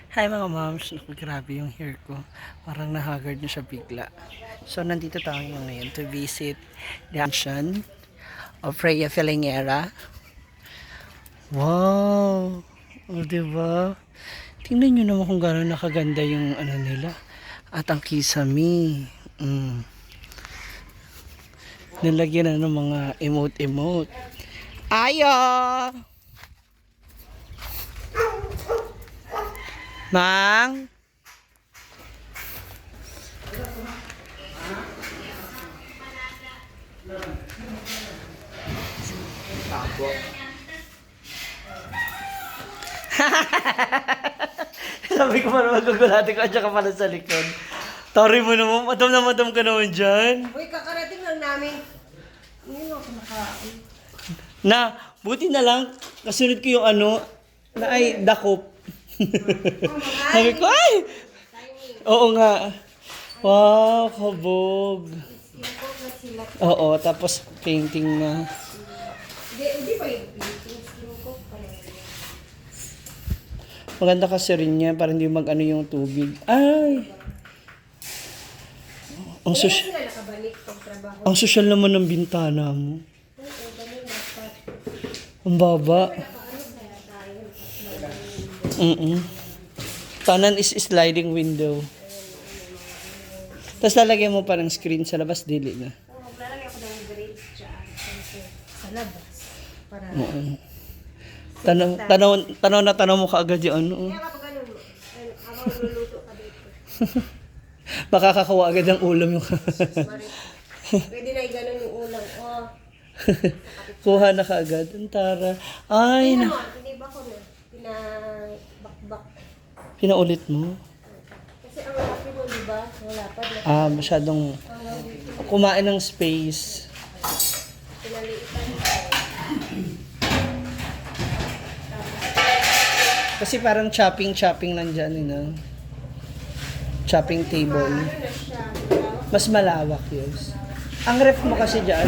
Hi mga moms, naku grabe yung hair ko. Parang nahagard na siya bigla. So nandito tayo ngayon to visit the mansion of Freya Filingera. Wow! O diba? Tingnan nyo naman kung gano'n nakaganda yung ano nila. At ang kisame. Nilagyan na ng mga emote-emote. Ayo! Mang! Sabi ko parang magugulati ko at saka pala sa likod. Tari mo naman, matam ka naman dyan. Uy, kakarating lang namin. Hindi mo ako nakain. Na, buti na lang, kasunod ko yung ano, na ay, dakop. Sabi ko, ay! Oo nga. Wow, kabog. Sinukot na sila. Oo, tapos painting na. Hindi ba yung painting? Sinukot pa rin. Maganda kasi rin yan, para hindi mag-ano yung tubig. Ay! Ang, Kaya sos- sila nakabalik pag trabaho. ang social naman ng bintana mo. Oo, ganun dapat. Ang baba. Nakaano kaya tayo? Tanan is sliding window. Tapos lalagyan mo pa ng screen sa labas, dili na. Oo, maglalagay ako ng grades dyan. Sa labas. Para... Tanaw mo kaagad yung ano. Kaya kapag ano, habang luluto ka dito. Baka kakawa agad ng ulam yung Marit. Pwede na i-ganon yung ulam. Oh. kuha na kaagad. Ang tara. Ay, Tingnan na. mo, hindi ba ko na? Pinabakbak. Pinaulit mo. Kasi ang laki mo, di ba? Wala pa. Masyadong Hanggang dito. kumain ng space. Pinaliitan. Kasi parang chopping lang dyan. Chopping table. Ano na siya? Mas malawak yun. Ang ref mo kasi dyan.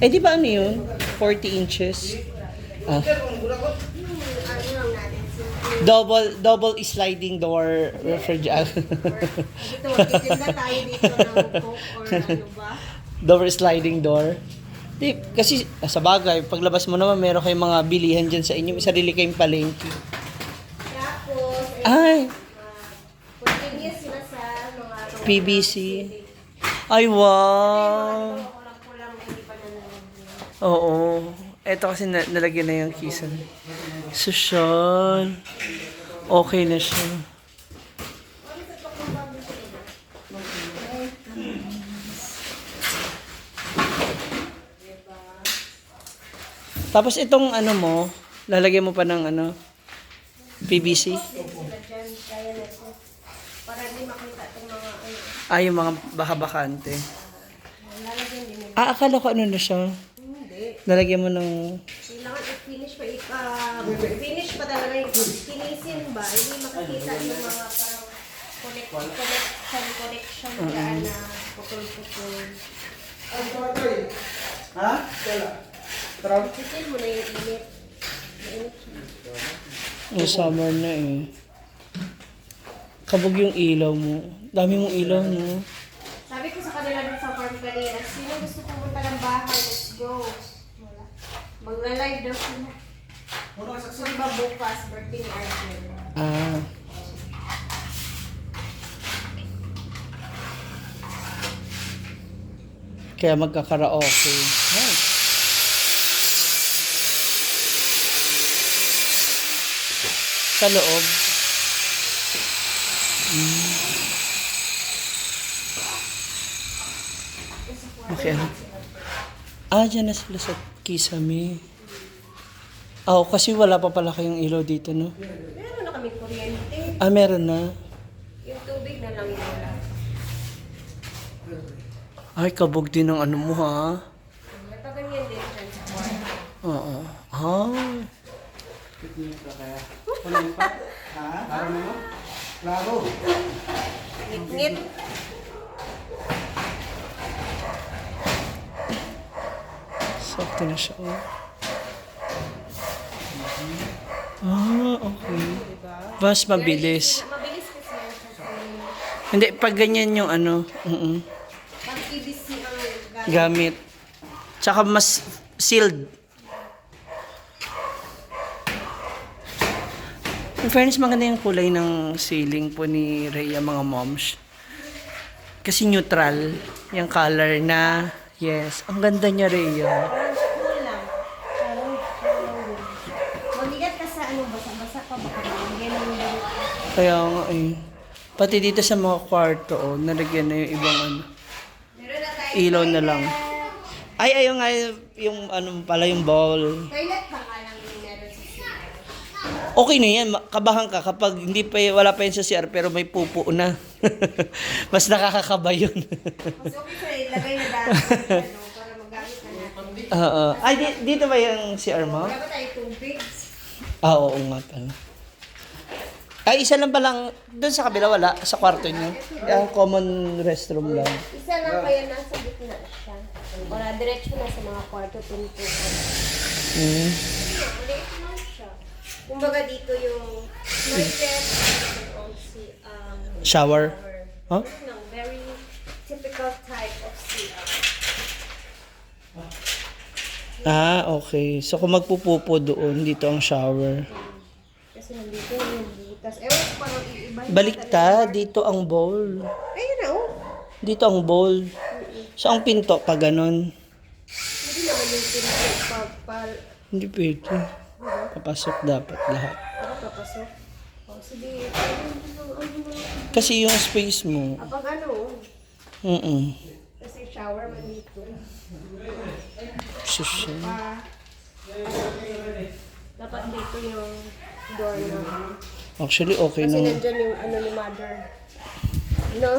Eh di ba ano yun? 40 inches. Ano lang natin? Double sliding door refrigerator. Dito, titinda tayo dito ng Coke or ano ba? Double sliding door. Di, kasi sa bagay, paglabas mo naman meron kayong mga bilihan dyan sa inyo. May sarili kayong palengke. Tapos, Ay, continuous sila sa mga PVC. Ay, wow. Kulang-kulang hindi pa nanonood. Oo. Eto kasi nalagyan na yung kisan. Sosyal. Okay na siya. Tapos itong ano mo, lalagyan mo pa ng ano, PVC. Sila dyan, kaya na ito. Para hindi makita itong mga ano. Yung mga baka-bakante. Lalagyan din nila. Akala ko ano na siya. Hindi. Lalagyan mo ng... Kailangan i-finish pa finish pa talaga yung finisin ba? Hindi makikita yung mga parang connection dyan na putol-putol. Ha? Sisin mo na yung init. Mainit siya. Summer na eh. Kabog yung ilaw mo. Dami mong ilaw, no? Sabi ko sa kanila dun sa farm kanina, sino gusto pumunta ng bahay? Let's go. Wala. Magla-live daw sila. So, diba bukas, birthday ni Arjun? Kaya magkakaraoke. Ay. Sa loob. Okay. Dyan na sila sa Kisame. Kasi wala pa pala kayong ilaw dito, no? Meron na kami kuryente. Meron na. Yung tubig na lang yun wala. Ay, kabog din ng ano mo, ha? Nataganyan din dyan sa kwarto. Oo. Ay. Ngit-ngit. Sakto na siya, oh. Okay. Diba? Mas mabilis. Mabilis kasi yan siya. Hindi, pag ganyan yung ano, Pag PVC ang gamit. gamit. Tsaka mas sealed. In fairness, maganda yung kulay ng ceiling po ni Rhea, mga moms. Kasi neutral yung color na, yes, ang ganda niya, Rhea. Parang cool lang. Parang din. Mabigat ka sa ano, basa-basa pa baka malagyan ng ganito. Kaya nga eh. Pati dito sa mga kwarto, oh, nalagyan na yung ibang ano. Meron na tayo. Ilaw na lang. Ay, ayaw nga yung ano pala, yung bowl. Toilet pa nga lang yung meron sa CR. Okay na yan, kabahan ka kapag hindi pa, wala pa yun sa CR pero may pupo na. Mas nakakakaba yun. Mas okay siya ilagay na dahil ano, para magamit na natin. Oo. Ay, dito ba yung CR mo? Wala ba tayo tubig? Oo nga pala. Ay, isa lang palang, doon sa kabila wala, sa kwarto niyo. Yung common restroom lang. Isa lang kaya nasa gitna siya. Para diretso na sa mga kwarto, pinto. Mm. Maliit lang siya. Kumbaga dito yung toilet, Shower. Huh? No, very typical type of CR. Ah, okay. So kung magpupupo doon, dito ang shower. Kasi nandito yung butas. Ewan ko parang iiba. Baliktad, dito ang bowl. Ayun na oh. Dito ang bowl. So ang pinto, pa ganon. Hindi naman yung pinto pa. Hindi pwede. Papasok dapat lahat. Ano papasok? O sige, Kasi yung space mo. Kapag ano, kasi shower man dito. Sus. Dapat dito yung door na. Actually, okay Kasi na. nandyan yung ano ni mother. No?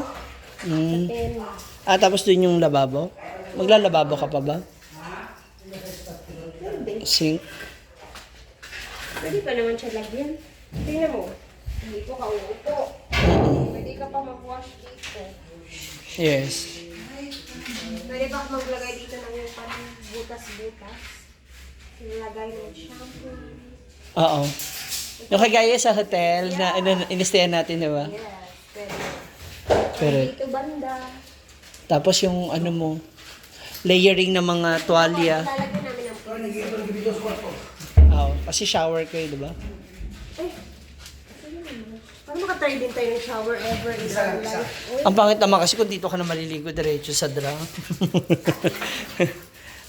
Mm. And, Ah, tapos dun yung lababo? Maglalababo ka pa ba? Sink? pwede pa naman siya lagyan. Tingnan mo. Dito ka uupo. Pwede ka pa mag-wash dito. Yes. Pwede ba maglagay dito ng yung parang butas-butas? Nilagay ng shampoo. Oo. Yung kagaya sa hotel na inistayan natin, di ba? Yes, pwede. Pero, Dito banda. tapos yung ano mo, layering ng mga tuwalya. Lalagyan namin ng pwede. Oo. Kasi shower kayo, di ba? Eh, paano makatry din tayo ng shower ever in our life? Uy, Ang pangit naman kasi kung dito ka na maliligo diretso sa drum.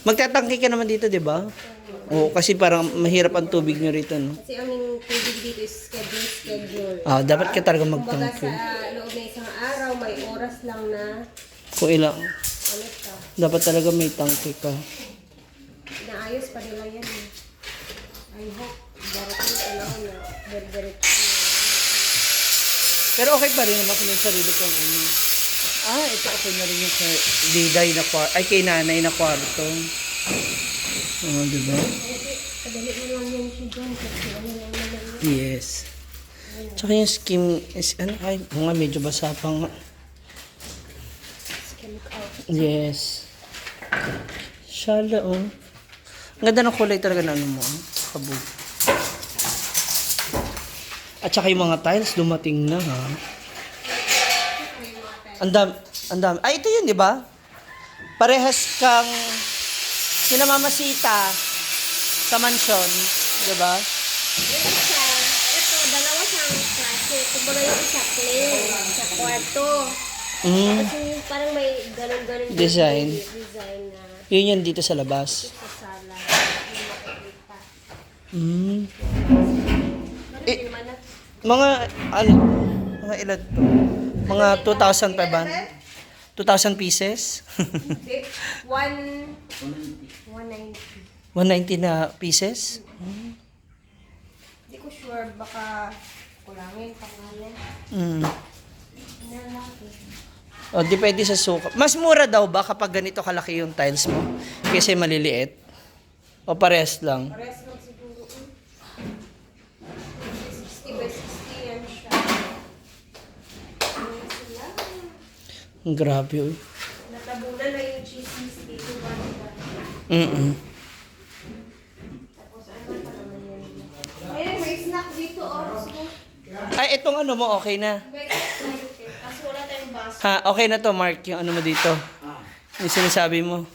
Magtatangki ka naman dito, di ba? Oo, kasi parang mahirap ang tubig nyo rito, no? kasi ang tubig dito is schedule. Ah, dapat ka talaga Kumbaga magtangki. sa loob na isang araw, may oras lang na Kung ilang, ano ka. dapat talaga may tangki ka. Inaayos pa nila yan eh. I hope darating sa lang na diretso. Pero okay pa rin naman kung yung sarili kong ano. Ah, ito okay na rin yung kay Diday na kwarto. Ay, kay nanay na kwarto. Oo, di ba? Kadali mo lang yan siya dyan kasi ano lang naman yun. Yes. Tsaka yung skim is, ano, ay, nga, medyo basa pa nga. Skim out. Yes. Shala, oh. Ang ganda ng kulay talaga na ano mo, ah. Kabog. At saka yung mga tiles dumating na, ha. Ang dami. Ay, ito yun, di ba? Parehas kang sila Mama Sita sa mansion, di ba? Yung isa, ito, dalawa siyang klase. Kumbaga yung isa plain sa kwarto. Mm. Kasi parang may ganun-ganun Design. design na Yun yan dito sa labas. sa sala. Yung makikita. Mm. Ano Eh, naman na? Mga, ano, mga ilan to? Mga 2,500? 2,000 pieces? Hindi. 190. 190 na pieces? Hindi ko sure. Baka kulangin, pangalan. Mm. Nalaki. O, depende sa suka. Mas mura daw ba kapag ganito kalaki yung tiles mo? Kasi maliliit? O parehas lang? Parehas lang siguro. 60 by 60 yan siya. Ano sila? Grabe, uy. Natabunan na yung cheese dito banda. Mm-mm. Tapos ano pa naman yan? Ayun, may itong ano mo, okay na. Kasi wala tayong baso. Ha, okay na to, Mark, yung ano mo dito. Yung sinasabi mo.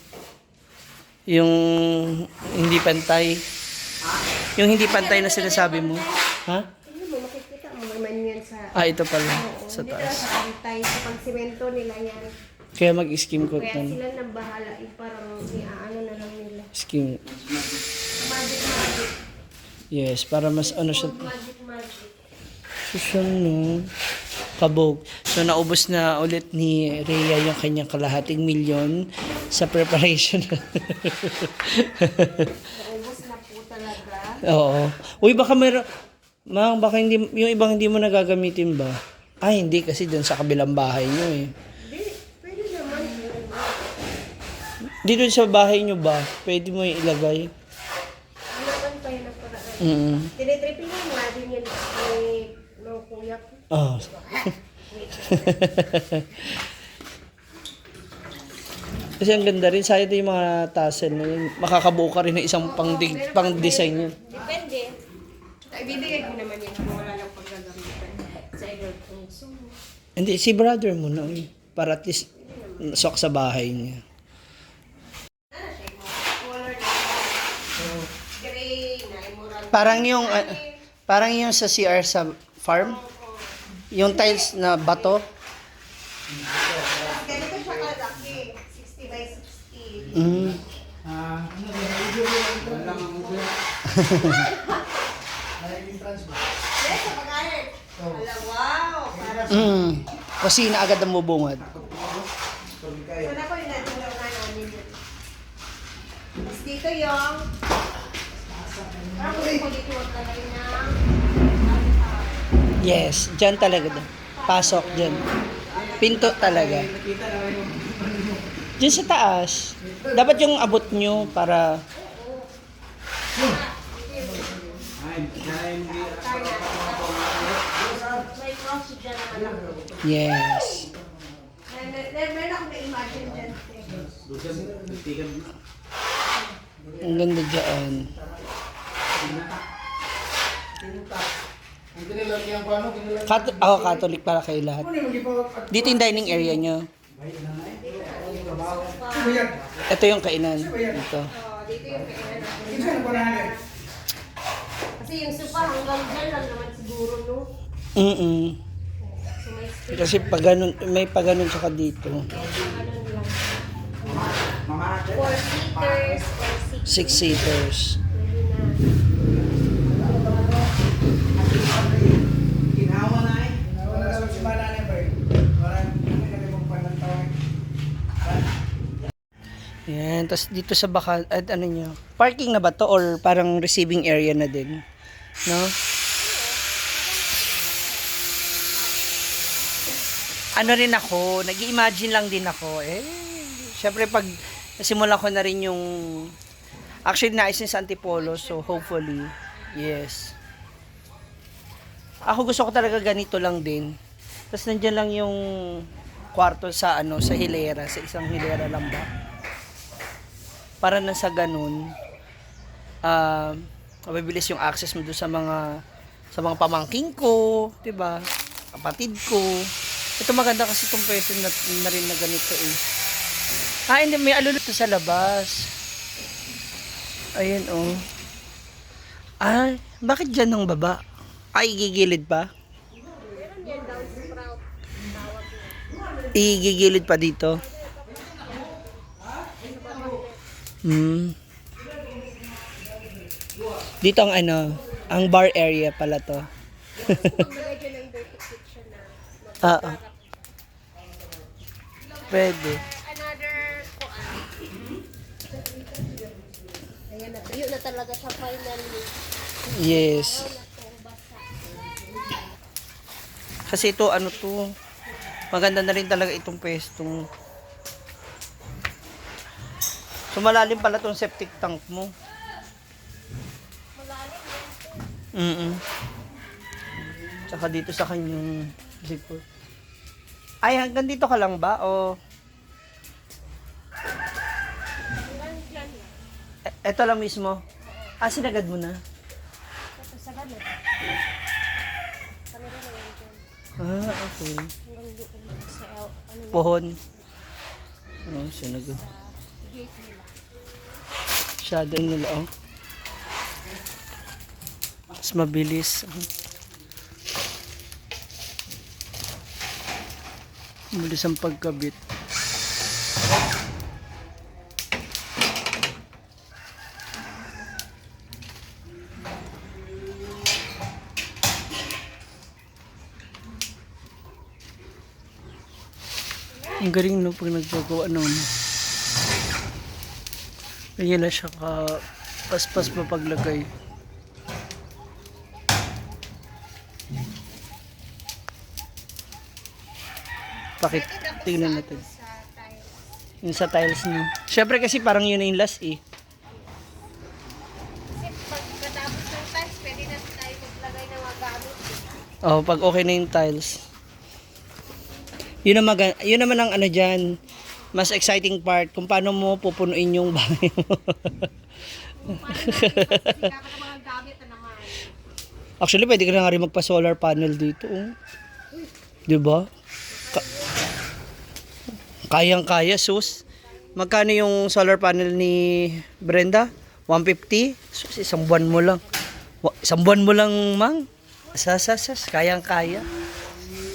Yung hindi pantay. Yung hindi pantay na sinasabi mo. Ha? Hindi mo, makikita mo naman yan sa... Ah, ito pala. Oo, Sa hindi taas. sa pantay. Sa pagsimento nila yan. Kaya mag-skim coat Kaya na. sila nang bahala. Parang iaano na lang nila. Skim. Magic, magic. Yes, para mas ano siya. Magic, magic. Susan, no? Kabog. So, naubos na ulit ni Rhea yung kanyang kalahating milyon sa preparation. Naubos na po talaga. Oo. Uy, baka meron... Mang, baka hindi, yung ibang hindi mo nagagamitin ba? Ay, hindi kasi dun sa kabilang bahay nyo eh. Hindi, pwede naman. Dito sa bahay nyo ba? Pwede mo yung ilagay? Ano naman pa yun ang paraan? Mm. Tinitripingan nga din yun kay ng kuya ko. Oh. Kasi ang ganda rin. Sayang din yung mga tassel na yun. Makakabuo ka rin ng isang pang-design yun. Depende. Ibibigay ko naman yun kung wala lang paggagamitan sa idol kong sumo. Hindi, si brother mo na. Para at least sok sa bahay niya. Ano siya, color na gray, na emerald. Parang yung sa CR sa farm. Yung tiles na bato. Ganito siya kalaki, 60 by 60. Mm. Yes, sa pagkain. Hala, wow! Para Kasi na agad ang mubungad. so na ko yung natulaw na namin yun. Tapos dito yung parang kung ko dito wag talaga na Yes, dyan talaga. Pasok dyan. Pinto talaga. Dyan sa taas. Dapat yung abot nyo para... may cross dyan naman lang. Yes. Meron akong na-imagine dyan. Ang ganda dyan. Ako Catholic para kayo lahat. Dito yung dining area nyo. Ito yung kainan. Dito. Dito yung kainan natin. Kasi yung sofa hanggang dyan lang naman siguro, no? Mm-mm. So may space. Kasi pag ganun, may pag ganun saka dito. Ano lang. 4 seaters or 6 6-seaters. pwede na. Yan, tapos dito sa bakal, at ano nyo, parking na ba to or parang receiving area na din? No? Ano rin ako, nag-imagine lang din ako. Syempre pag nasimulan ko na rin yung, actually nais niya sa Antipolo, so hopefully, yes. Ako gusto ko talaga ganito lang din. Tapos nandiyan lang yung kwarto sa ano, sa hilera, sa isang hilera lang ba? Para na sa ganun, mabilis yung access mo doon sa mga pamangking ko, 'di ba? Kapatid ko. Ito maganda kasi itong pwesto na rin na ganito eh. Hindi, may alulot sa labas. Ayan oh. Bakit dyan ng baba? Igigilid pa? Meron yan down sprout. Tawag na. Igigilid pa dito? Dito ang ano, ang bar area pala to. Magbigay dyan ng dirty kitchen na. Oo. Pwede. Another kuan. Ayan na. Yun na talaga siya finally. Yes. Ayaw na to basa. Kasi ito ano to, maganda na rin talaga itong pwestong. So malalim pala tong septic tank mo. Malalim yan. Mm. Tsaka dito sa kanyang zipper. Ay, hanggang dito ka lang ba? O Hanggang dyan lang. eto lang mismo? Sinagad mo na? Tapos sa ganun. Kami rin na yan dyan. Ah, okay. Hanggang doon sa ano Pohon. Oh, sinag. gate nila. Shadow nila, oh. Mas mabilis. Mabilis ang pagkabit. Ang galing no pag nagpagawa ng ano. Ganyan lang siya ka paspas pa paglagay. Bakit? Tingnan natin. Sa tiles. Yung sa tiles niyo. Siyempre kasi parang yun na yung last eh. Kasi pagkatapos ng tiles, pwede na tayo maglagay ng mga gamit. Oh, pag okay na yung tiles. Yun naman ang ano dyan, mas exciting part kung paano mo pupunuin yung bahay mo. Kasi dapat ang mga gamit na naman. Actually, pwede ka na nga rin magpa-solar panel dito. Oh. Diba? Kayang-kaya, sus. Magkano yung solar panel ni Brenda? 150? Sus, isang buwan mo lang. Isang buwan mo lang, mang. Sas. Kayang-kaya.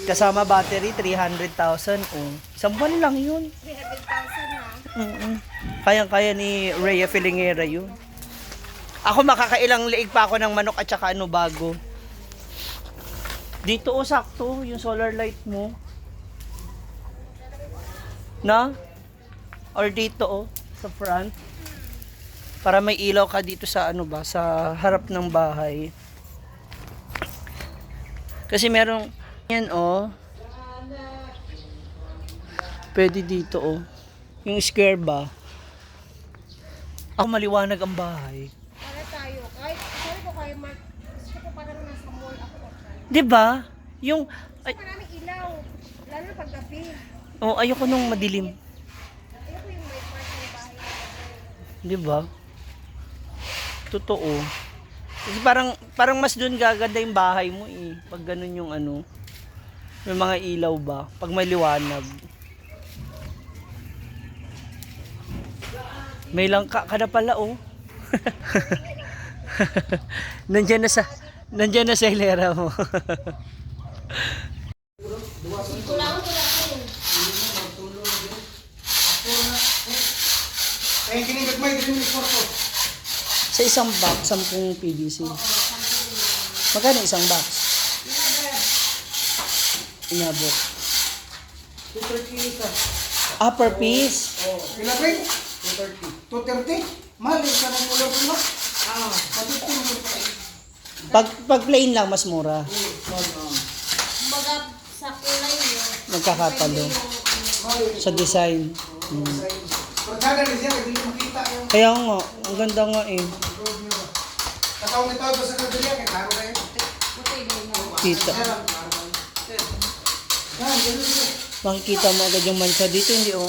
Kasama battery, 300,000. Oh. Isang buwan lang yun. 300,000 na. Kayang-kaya ni Rhea Filingera yun. Ako makakailang liig pa ako ng manok at saka ano bago. Dito sakto yung solar light mo. Na? Or dito sa front. Para may ilaw ka dito sa ano ba, sa harap ng bahay. Kasi merong yan pwede dito yung square ba. Ako maliwanag ang bahay. Para tayo, kahit sorry ko kayo, gusto ko parang nasa mall ako. 'Di ba? Yung Maraming ilaw, lalo na pag gabi. ayoko nung madilim. Ayoko yung may part ng bahay. 'Di ba? Totoo. Kasi parang mas doon gaganda yung bahay mo eh. Pag ganun yung ano, may mga ilaw ba? Pag may liwanag. May langka ka na pala oh. Nandiyan na sa hilera mo. Sa isang box, 10 PVC. Magkano isang box? Inabot. 230 per piece? Pila ba? 230. 230? Mahal ka ng ulo ko. Pag plain lang, mas mura. Kumbaga sa kulay nyo, Magkakapalo. Sa design. Pagkada rin siya, hindi makita yung Kaya nga, ang ganda nga eh. katawang ito ito sa kadulya, kaya taro kayo. Kita. Yan, ganun siya. Makikita mo agad yung mansa dito, hindi oh.